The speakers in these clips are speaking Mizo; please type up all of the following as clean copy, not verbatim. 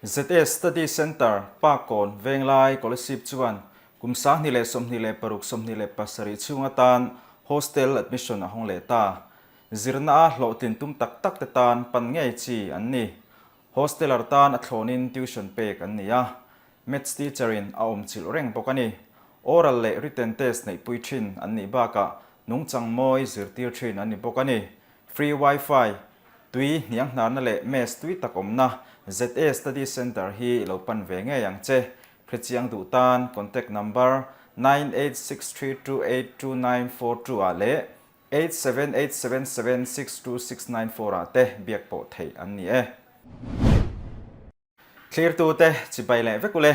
ZS Study Centre, Pakawn, Venglai, Kolasib chuan kum 2026 27 chhung atan Hostel admission a hawng leh ta. Zirna a hlawhtlin tum tak tak te tan pan ngei chi an ni. Hosteler tan a thlawnin tuition pek an ni a, Maths teacher in a awm chilh reng bawk a ni. Oral leh written test neihpui thin an nih bakah nungchang mawi zirtir thin an ni bawk a ni. Free Wi-Fi, tui hnianghnarna leh mess tui tak awmna ZA Study Centre hi lo pan ve ngei ang che. Hrechiang duh tan contact number 9863282942 ah leh 8787762694 ah te biak pawh theih an ni e. Thlirtute chibai leh vek ule.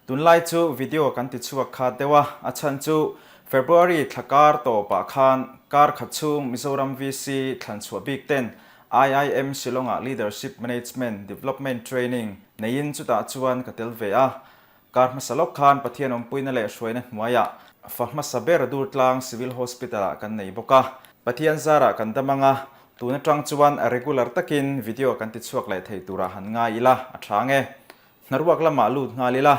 Tunlai chu video kan ti chhuak khat deuh a, a chhan chu February thla kar tawpah khan kar khat chhung Mizoram VC thlan chhuah bik ten IIM Shillong-ah Leadership Management Development Training neiin chutah chuan ka tel ve a. Kar hmasa lawk khan Pathian awmpuina leh hruaina hnuaiah fa hmasa ber Durtlang Civil Hospital-ah kan nei bawk a. Pathian zarah kan dam ang a, tun atang chuan regular takin video kan ti chhuak leh thei turah han ngai ila a tha ang e. Hnaruak lamah lut nghal ila.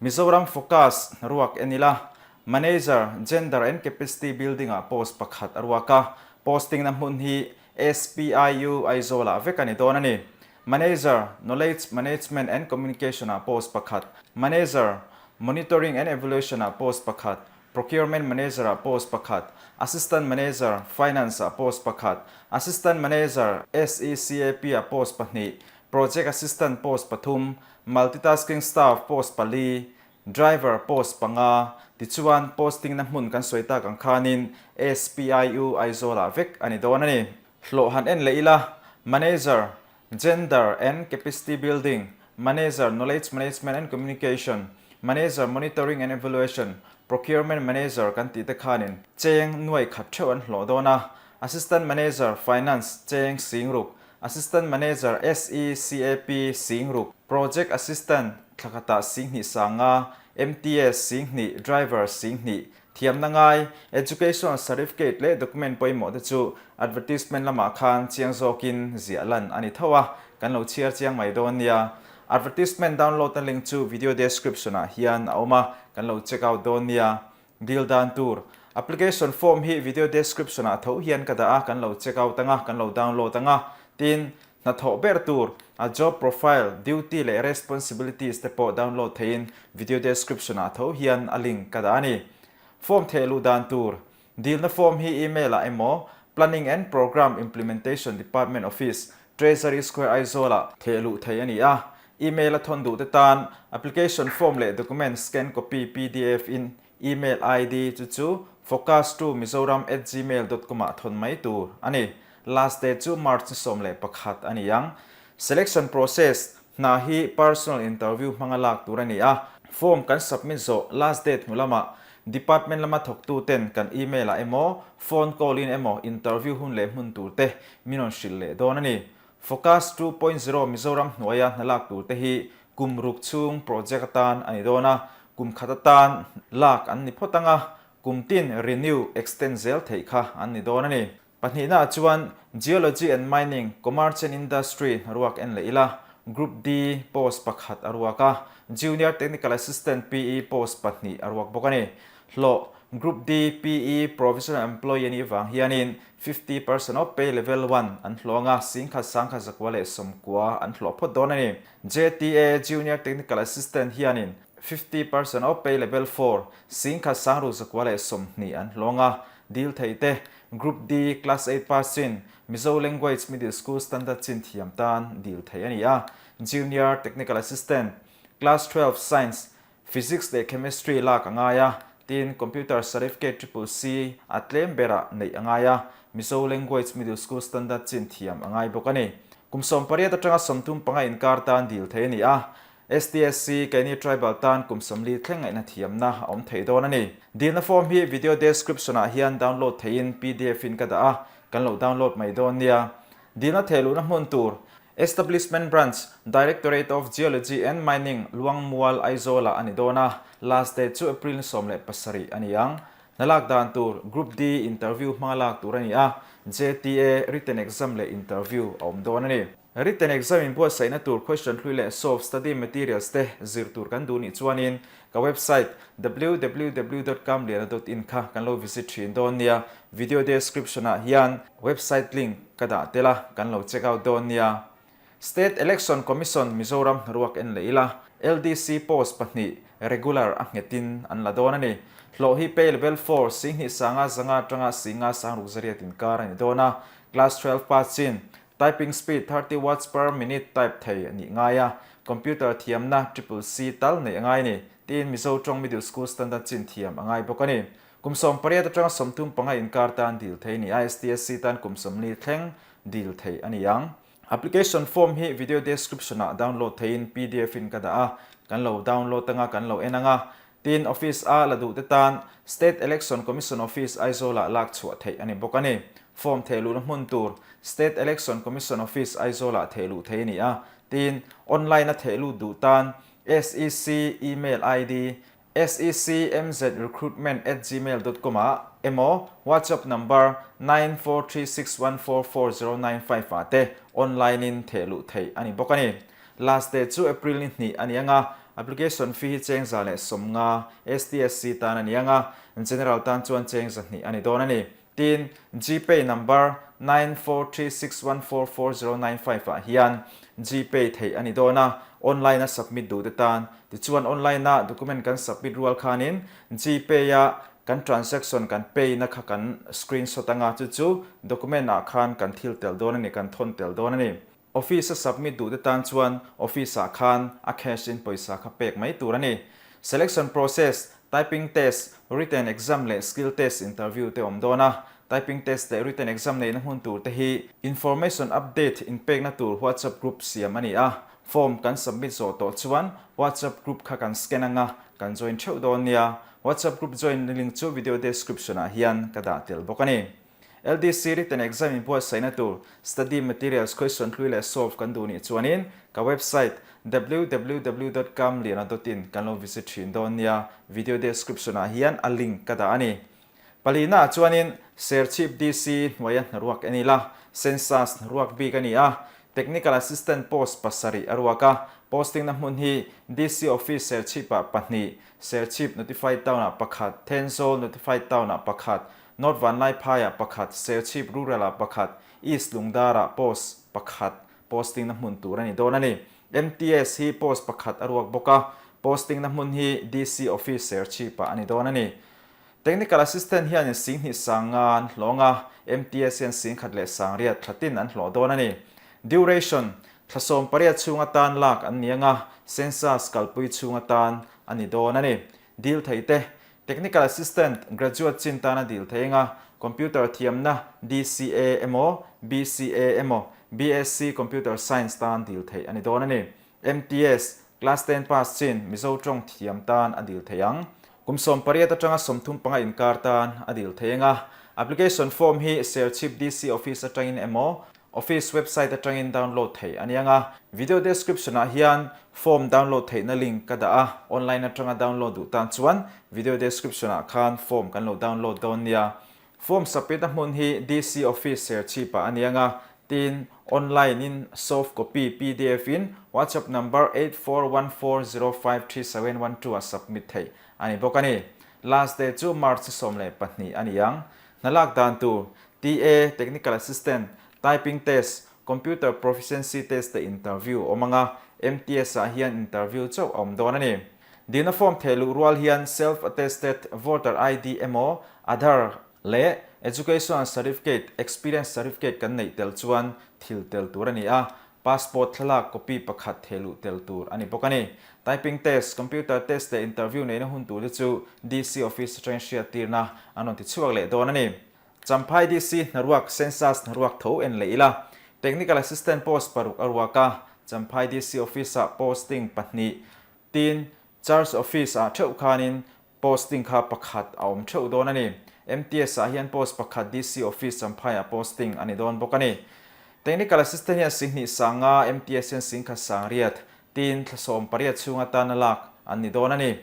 Mizoram Focus hnaruak en ila. Manager, Gender and Capacity Building-ah post pakhat a ruak a, posting-na hmun hi SPIU Aizawl-ah vek a ni dawn a ni. Manager, Knowledge Management and Communication-ah post pakhat, Manager, Monitoring and Evaluation-ah post pakhat, Procurement Manager-ah post pakhat, Assistant Manager, Finance-ah post pakhat, Assistant Manager, SECAP-ah post pahnih, Project Assistant post pathum, Multitasking Staff post pali, Driver post panga, tichuan posting-na hmun kan sawi tak ang khanin SPIU Aizawl-ah vek a ni dawn a ni. Hlawh han en leh ila, Manager, Gender and Capacity Building, Manager, Knowledge Management and Communication, Manager, Monitoring and Evaluation, Procurement Manager kan tih te khanin cheng nuai khat theuh an hlawh dawn a, Assistant Manager, Finance, cheng singruk, Assistant Manager, SECAP, singruk, Project Assistant, thlakhatah singhnih sanga, MTS, singhnih, Driver, singhnih, Thiamna ngai, Educational Certificate leh document pawimawh te chu advertisement lamah khan chiang zawkin ziah lan a ni tho a, kan lo chhiar chiang mai dawn nia. Advertisement download na link chu video description ah hian a awm a, kan lo check out dawn nia. Deal dan tur, Application form hi video description ah tho hian ka dah a, kan lo check out anga, kan lo download anga. Tin, hnathawh ber tur, a job profile, duty leh responsibilities te pawh download theihin video description ah tho hian a link ka dah a ni. Form theh luh dan tur, Dilna form hi email ah emaw Planning and Programme Implementation Department Office, Treasury Square Aizawl ah theh luh theih a ni a. Email a thawn duh te tan application form leh document scan copy pdf in email ID chu chu focustomizoram@gmail dot com ah thawn mai tur a ni. Last date chu March ni 11 a ni ang. Selection process, Hna hi personal interview hmanga lak tur a ni a, form kan submit zawh last date hnu lamah department lama thawktu ten kan email ah emaw phone call in emaw interview hun leh hmun tur te min rawn hrilh leh dawn a ni. Focus 2.0 Mizoram hnuaia hna lak tur te hi kum ruk chhung project atan a ni dawn a, kum khat atan lak an ni phawt ang a, kum tin renew, extend zel theih kha an ni dawn a ni. Pahnihnaah chuan Geology and Mining, Commerce and Industry hnaruak en leh ila, Group D post pakhat a ruak a, Junior Technical Assistant PE post pahnih a ruak bawk a ni. Hlawh, Group D PE Provisional Employee a nih vang hianin 50% of pay level one an hlawh anga singkhat sangkhat zakua leh sawmkua an hlawh phawt dawn a ni. JTA Junior Technical Assistant hianin 50% of pay level four singkhat sangru zakua leh 20 an hlawh anga dil thei te Group D, Class Eight pass chin, Mizo Language Middle School Standard chin thiam tan dil theih a ni a. Junior Technical Assistant, Class 12 Science, Physics leh Chemistry lak a ngai a, tin Computer Certificate Triple C a tlem berah neih a ngai a, Mizo Language Middle School Standard chin thiam a ngai bawk a ni. Kum 18 atanga 35 inkar tan dil theih a ni a. STSC, Keini Tribal tan kum 40 thleng ngaihna thiamna a awm thei dawn a ni. Dilna form hi video description ah hian download theihin pdf in ka dah a, kan lo download mai dawn nia. Dilna thehluhna hmun tur, Establishment Branch, Directorate of Geology and Mining, Luangmual, Aizawl ah a ni dawn a, last date chu April ni 17 a ni ang. Hna lak dan tur, Group D interview hmanga lak tur a ni a, JTA written exam leh interview a awm dawn a ni. Written exam inbuatsaihna tur question hlui leh solve study materials te zir tur kan duh nih chuanin ka website www dot kamliana dot in kha kan lo visit thin dawn nia. Video description ah hian website link ka dah tel a, kan lo check out dawn nia. State Election Commission Mizoram hnaruak en leh ila, LDC post pahnih regular a nghetin an la dawn a ni. Hlawh hi pay level four, Singhnih sanga zanga atanga Singa sangruk zariat inkar a ni dawn a. Class 12 pass chin, typing speed 30 words per minute type thei a nih ngai a, computer thiamna triple C tal neih a ngai a ni, tiin Mizo tawng middle school standard chin thiam a ngai bawk a ni. Kum 18 atanga 35 inkar tan dil thei a ni a, STSC tan kum 40 thleng dil thei a ni ang. Application form hi video description ah download theiin pdf in ka dah a, kan lo download anga kan lo en anga, tin office a la duh te tan State Election Commission Office Aizawl ah lak chhuah theih a ni bawk a ni. Form theh luhna hmun tur State Election Commission Office Aizawl ah theh luh thei a ni a, tin online a theh lut duh tan SEC email ID secmzrecruitment@gmail.com ah emaw WhatsApp number 9436144095 ah te online in theh luh theih a ni bawk a ni. Last day chu April ni hnih a ni ang a, application fee hi cheng 150 STSC tan a ni ang a, General tan chuan cheng 200 a ni dawn a ni. Tin, Gpay number 9436144095 ah hian Gpay theih a ni dawn a, online a submit duh te tan. Tichuan online a document kan submit rual khanin Gpay a kan transaction kan pay na kha kan screenshot anga chu chu document ah khan kan thil tel dawn a ni, kan thawn tel dawn a ni. Office a submit duh te tan chuan office ah khan a cash in pawisa kha pek mai tur a ni. Selection process, typing test, written exam leh skill test interview te awm dawn a. Typing test leh written exam neihna hmun tur te hi information update inpekna tur WhatsApp group siam a ni a. Form kan submit zawh tawh chuan WhatsApp group kha kan scan anga kan join theuh dawn nia. WhatsApp group join link chu video description ah hian ka dah tel bawk a ni. LDC written exam inbuatsaihna tur study materials question hlui leh solve kan duh nih chuanin ka website www dot kamliana dot in kan lo visit thin dawn nia, video description ah hian a link ka dah a ni. Palina ah chuanin Serchhip DC hnuaia hnaruak en ila, census hnaruak bik a ni a, technical assistant post pasarih a ruak a, posting na hmun hi DC office Serchhip ah pahnih, Serchhip notified town ah pakhat, Thenzawl notified town ah pakhat, North Vanlaiphaiah pakhat, Serchhip Rural-ah pakhat, East Lungdarah post pakhat posting-na hmun tur a ni dawn a ni. MTS hi post pakhat a ruak bawk a, posting-na hmun hi DC Office Serchhip-ah a ni dawn a ni. Technical Assistant hianin 2000 sanga an hlawng a, MTS hian 1600 thlatin an hlawh dawn a ni. Duration, Thla 18 chhung atan lak an ni ang a, Census kalpui chhung atan a ni dawn a ni. Dil thei te, Technical Assistant, Graduate chin tana dil thei anga Computer thiamna DCA emaw, BCA emaw, BSc Computer Science tan dil theih a ni dawn a ni. MTS, Class ten pass chin Mizo tawng thiam tan a dil thei ang. Kum 18 atanga 35 inkar tan a dil thei anga Application form hi Serchhip DC Office atangin emaw, Office website atangin download theih a nia nga. Video description ah hian form download theihna link ka dah a, online atanga download duh tan chuan video description ah khan form kan lo download dawn nia. Form submit na hmun hi DC Office Serchhip ah a nia nga, tin online in soft copy pdf in WhatsApp number 8414053712 ah submit theih a ni bawk a ni. Last day chu March 12 a ni ang. Hna lak dan tur, TA, Technical Assistant, Typing Test, Computer Proficiency Test te interview awm ang a, MTS ah hian interview chauh a awm dawn a ni. Dilna form theh luh rual hian Self-Attested Voter ID emaw Aadhaar leh Educational Certificate, Experience Certificate kan neih tel chuan thil tel tur a ni a, Passport thlalak copy pakhat theh luh tel tur a ni bawk a ni. Typing test, computer test leh interview neihna hun tur te chu DC office atangin hriattirna an rawn ti chhuak leh dawn a ni. Champhai DC hnaruak census hnaruak tho en leh ila. Technical assistant post paruk a ruak a, Champhai DC office ah posting pahnih, tin Charge office ah theuh khanin Posting kha pakhat a awm theuh dawn a ni. MTS ah hian post pakhat DC Office Champhai ah posting a ni dawn bawk a ni. Technical Assistant hian 2000 sanga, MTS hian 1100, tin thla 18 chhung atana lak an ni dawn a ni.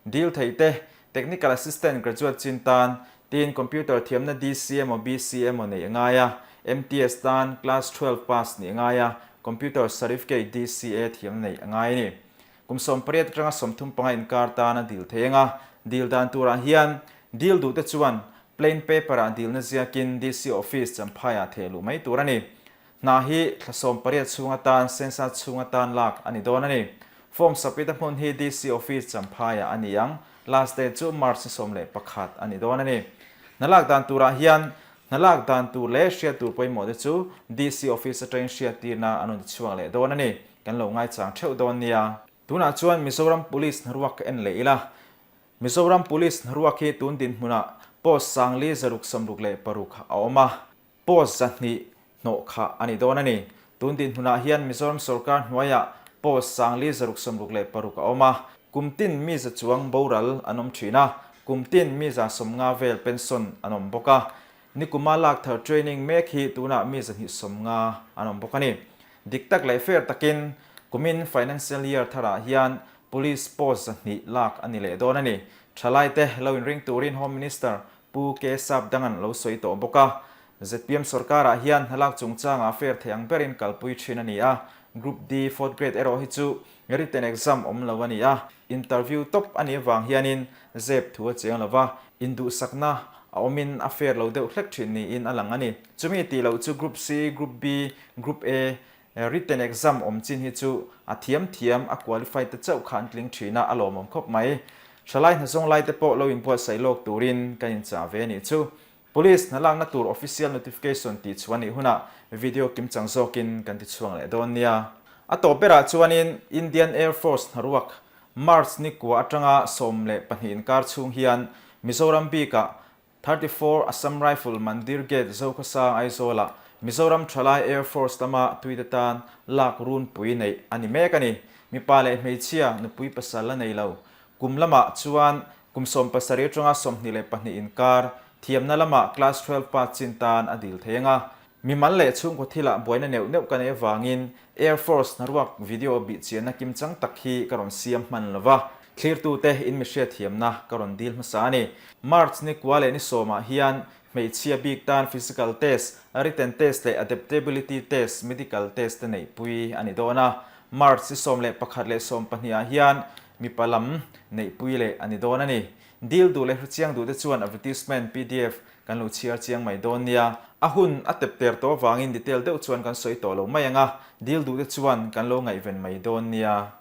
Deal theih te, Technical Assistant graduate chin tan, tin computer thiamna DC emaw BC emaw neih a ngai a, MTS tan class 12 pass nih a ngai a. Computer Certificate, DCA, thiam neih a ngai a ni. Kum 18 atanga 35 inkar tan a dil thei ang a, dil dan turah hian dil duhte chuan plain paper-ah dilna ziakin DC Office Champhaiah theh luh mai tur a ni. Hna hi thla 18 chhung atan sensa chhung atan lak a ni dawn a ni. Form submit a hmun hi DC Office Champhaiah a ni ang. Last date chu March ni 11 a ni dawn a ni. Hna lak dan turah hian hna lak dan tur leh hriat tur pawimawh te chu DC Office atangin hriattirna an rawn ti chhuak leh dawn a ni. Kan lo ngaichang theuh dawn nia. Tunah chuan Mizoram Police hnaruak ka en leh ila. Mizoram Police hnaruak hi tun dinhmunah post 40 666 a awm a. Post 200 hnawh khah a ni dawn a ni. Tun dinhmunah hian Mizoram sorkar hnuaiah post 4066 a awm a. Kum tin mi za chuang boral an awm thin a, kum tin mi 150 vel pension an awm bawk a. Nikuma lak thar training mek hi tunah mi 250 an awm bawk a ni. Dik tak leh fair takin kumin financial year tharah hian police post 200 lak a ni leh dawn a ni. Thalaite lo inring turin Home Minister Pu K Sap Dangan lo sawi tawh bawk a. Zpm sorkarah hian hnalak chungchangah fair thei ang berin kalpui thin a ni a. Group D fourth grade erawh hi chu written exam awm lo a ni a. Interview tawp a nih avang hianin zep thu a chiang lo va, induhsakna a awmin a fair lo deuh hlek thin niin a lang a ni. Chumi tih loh chu Group C, Group B, Group A written exam awm chin hi chu a thiam thiam, a qualified te chauh kha an tling thin a, a lawmawm khawp mai. Thalai hnazawng lai te pawh lo inbuatsaih lawk turin kan inchah ve a nih chu. Police hna lakna tur official notification tih chhuah nih hunah video kimchang zawkin kan ti chhuak leh dawn nia. A tawp berah chuanin Indian Air Force hnaruak March ni kua atanga 12 inkar chhung hian Mizoram bikah 34 Assam Rifle Mandir Gate Zokhawsang Aizawlah Mizoram Thalai Air Force lama tuite tan lak runpui neih a ni mek a ni. Mipa leh hmeichhia nupui pasal a nei lo. Kum lamah chuan kum 17 atanga 22 inkar thiamna lamah Class 12 pass chin tan a dil thei ang a. Mimal leh chhungkaw thilah buaina neuh neuh ka neih avangin Air Force hnaruak video bihchianna kimchang tak hi ka rawn siam hman lo va, thlirtute in mi hriatthiamna ka rawn dil hmasa a ni. March ni kua leh ni sawmah hian hmeichhia bik tan physical test, written test leh adaptability test, medical test te neihpui a ni dawn a. March ni 11 leh 12 ah hian mipa lam neihpui leh a ni dawn a ni. Dil duh leh hrechiang duhte chuan advertisement pdf Kan lo chhiar chiang mai dawn nia. A hun a tep ter tawh avangin detail deuh chuan kan sawi tawh lo mai ang a, dil duhte chuan kan lo ngaihven mai dawn nia.